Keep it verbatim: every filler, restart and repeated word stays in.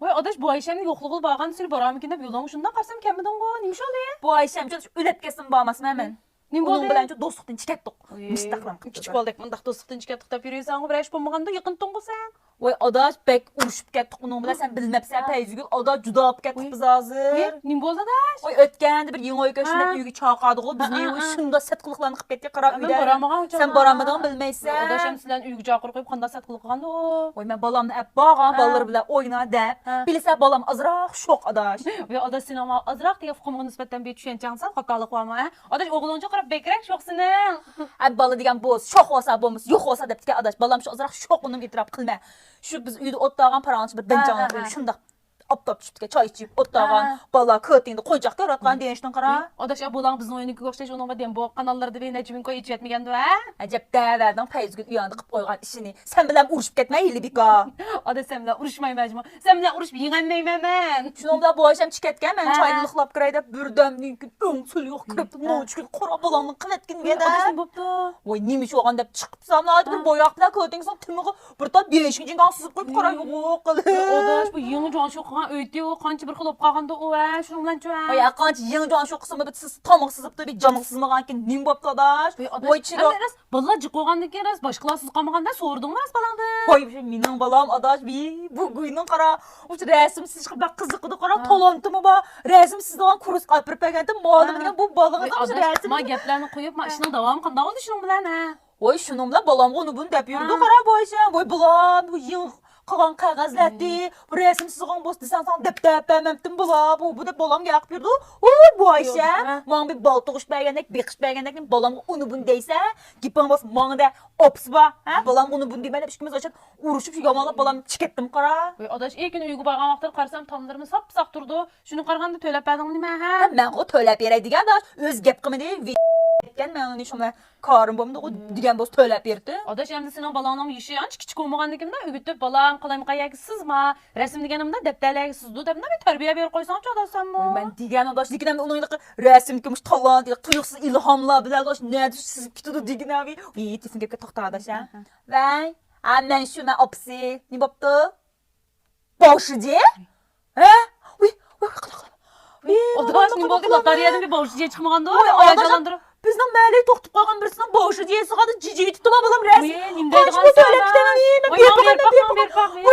ۋاي ئاداش، بۇ ئايشەمنى يوقلىغىلى بارغاندا سىلى بارامىكىن دەپ يولۇڭغا شۇنداق قارىسام كەلمىدىڭغۇ؟ نېمە ئىش بولدى؟ بۇ ئايشەم ئۆلۈپ كەتسىمۇ بارماسمەن مەن. نېمە بولدى؟ ئۇنىڭ بىلەن دۇستلۇقتىن چىقىپ كەتتۇق. مۇشتاقلام كىچىك بالىدەك مۇنداق دوستلۇقتىن چىقىپ كەتتۇق دەپ يۈرۈيسەنغۇ، بىر ئىش بولمىغاندا يېقىن تۇڭغۇ سەن. ۋاي ئاداش، بەك ئۇرۇشۇپ كەتتۇق ئۇنىڭ بىلەن، سەن بىلمەپسەن پەيزىگۈل، ئاداش جۇدا بولۇپ كەتتۇق بىز ھازىر. نېمە بولدى ئاداش؟ ۋاي ئۆتكەندە بىر يېڭى ئۆي كۆچۈرۈپ ئۆيگە چاقىردىغۇ بىزنى، ۋاي شۇنداق سەتقىلىقلارنى قىلىپ كەتتى، قاراپ ئۆيدە. سەن بارالمىغان ئۇچۇرما. سەن بارالمىدىڭ بىلمەيسەن. ئاداش ئەمدى سىلەرنى ئۆيگە چاقىرىپ قويۇپ قانداق سەتقىلىق قىلغاندۇ؟ ۋاي مەن بالامنى ئەپ بارغان، بالىلىرى بىلەن ئوينا دەپ. بىلىسەن بالام ئازراق شوق ئاداش. ۋاي ئاداش سېنىڭ ئازراق دېگەن ئۇقۇمغا نىسبەتەن بىر چۈشەنچەڭ سەل خاتالىق بارمۇ ھە؟ ئاداش ئوغلۇڭچە قاراپ بەكرەك شوق سېنىڭ. ئە بالا دېگەن بولسا شوق بولسا بولمىسا يوق بولسا دەپتىكەن ئاداش، بالام شۇ ئازراق شوق ئۇنىمۇ ئېتىراپ قىلمە. شۇ بىز ئۆيدە ئولتۇرغان پاراڭلىشىپ بىر بەنجاڭلار شۇنداق ئاپتاپ چۈشۈپتىكەن، چاي ئىچىپ ئولتۇرغان بالا كارتىنىدا قونچاق كۆرۈۋاتقان دېيىشتىن قارا. ئاداش ئە بولاڭ بىزنىڭ ئۆينىڭكىگە ئوخشاش ئۇنىڭغا دېمە بۇ قاناللاردا بىر نەچچە مىڭ كوي ئېچىۋەتمىگەندۇ ھە؟ ئەجەب دەۋەردىڭ پەيزىگۈل ئۇياندا قىلىپ قويغان ئىشىنى. سەن بىلەن ئۇرۇشۇپ كەتمە ھېلى بىكار. ئاداش سەن بىلەن ئۇرۇشمايمەن جۇمۇ. سەن بىلەن ئۇرۇشۇپ يېڭەلمەيمەن مەن. شۇنىڭ بىلەن بۇ ئايشەم چىقىپ كەتكەن، مەن چاينى لىقلاپ كىرەي دەپ بىردەمدىن كېيىن ئۆڭ سۈلۈيۈپ كىرىپتۇ، نوچىكىنى قارا بالامنىڭ قىلىۋەتكىنىگە. ئاداش نېمە بوپتۇ؟ ۋاي نېمە ئىش بولغان دەپ چىقىپسام، بىر بوياق بىلەن كۆتۈڭ سوڭ تېمىغا بىر تال بېشىڭ جىڭگاڭ سىزىپ قويۇپ قارا يوق قىلىپ. ئاداش بۇ يېڭى جۇڭشۇ قىلغان ئۆيتى ئۇ قانچە بىر خىل بولۇپ قالغاندۇ ئۇ ھە شۇنىڭ بىلەن چۇ ھە. ۋاي قانچە يېڭى جۇڭشۇ قىلسىمۇ بىر تاماق سىزىپتۇ، بىر جاماق سىزمىغانكىن نېمە بوپتۇ ئاداش؟ ۋاي ئاداش ۋاي چىراغ. ئەمدى راست بالىلار جىق بولغاندىن كېيىن راست باشقىلار سىزىپ قالمىغاندا سورىدىڭمۇ راست بالاڭدىن؟ ۋاي مېنىڭ بالام ئاداش، ۋىي بۇ گۇينىڭ قارا ئۇ رەسىم سىزىشقا بەك قىزىقىدۇ قارا، تالانتىمۇ بار، رەسىم سىزىدىغان كۇرسقا ئاپىرىپ بەرگەنتىم مۇئەللىمىم دېگەن بۇ بالىڭىزنىڭ شۇ رەسىم. ما گەپلەرنى قويۇپ ما ئىشنىڭ داۋامى قانداق بولدى شۇنىڭ بىلەن ھە؟ ۋاي شۇنىڭ بىلەن بالامغا ئۇنى بۇنى دەپ يۈرىدۇ قارا بۇ ئايشەم. ۋاي بۇلار بۇ يېڭى قىلغان قەغەزلەردى، بۇ رەسىم سىزغان بولسا دېسەڭ ساڭا دەپ دەپ بەرمەپتىم بۇلار بۇ بۇ دەپ بالامغا ياقىپ يۈرىدۇ. ۋاي بۇ ئايشەم ماڭا بىر بالا تۇغۇش بەرگەندەك بېقىش بەرگەندەك بالامغا ئۇنى بۇنى دەيسەن. گېپىڭ بولسا ماڭدە ئوپسا بار ھە بالامغا ئۇنى بۇنى دېمە دەپ ئىككىمىز ئاشان ئۇرۇشۇپ يامانلاپ بالامنى چىقىتتىم قارا. ۋاي ئاداش ئېكىن ئۆيگە بارغان ۋاقىتلىرى قارىسام تاملىرىمۇ ساپساق تۇرىدۇ. شۇنى قارىغاندا تۆلەپ بەردىڭمۇ نېمە ھە؟ ھە مەنغۇ تۆلەپ بېرەي دېگەن ئاداش ئۆزى گەپ قىلمىدى. ئېيتكەن مەن ئۇنى شۇڭا كارىم بولمىدىغۇ دېگەن بولسا تۆلەپ بېرىتتىم. ئاداش ئەمدى سېنىڭ بالاڭنىڭ يېشى ئانچە كىچىك بولمىغاندىكىن ئۆگىتىپ بالام قالايمىقان يەرگە سىزما رەسىم دېگەننى مۇنداق دەپتەرلەرگە سىزىدۇ دەپ مۇنداق بىر تەربىيە بېرىپ قويساڭچۇ ئاداش سەنمۇ. ۋاي مەن دېگەن ئاداش لېكىن ئەمدى ئۇنىڭ تالانت تۇيۇقسىز ئىلھاملار بىلەن ئاداش نەدە سىزىپ كېتىدۇ دېگىنە. ۋىي تېلېفون گەپكە توختاڭ ئاداش ھە. ۋەي ھە مەن شۇ مەن ئاپىسى نېمە بوپتۇ؟ باۋشىجيې؟ ھە؟ ۋىي ۋىي قانداق قىلىمەن؟ ئاداش نېمە بولدى؟ لاتارىيەدىن بىر باۋشىجيې چىقمىغاندۇ؟ ۋاي ئاداش بىزنىڭ مەھەللىدە توختاپ قالغان بىرسىنىڭ باۋشىجيېسى سىغادا جىجى يېتىپتىلا بالام رەسىم. قانچە پۇل تۆلەپ كېتەمەن؟ مەن بېرىپ باقاي مەن بېرىپ باقاي.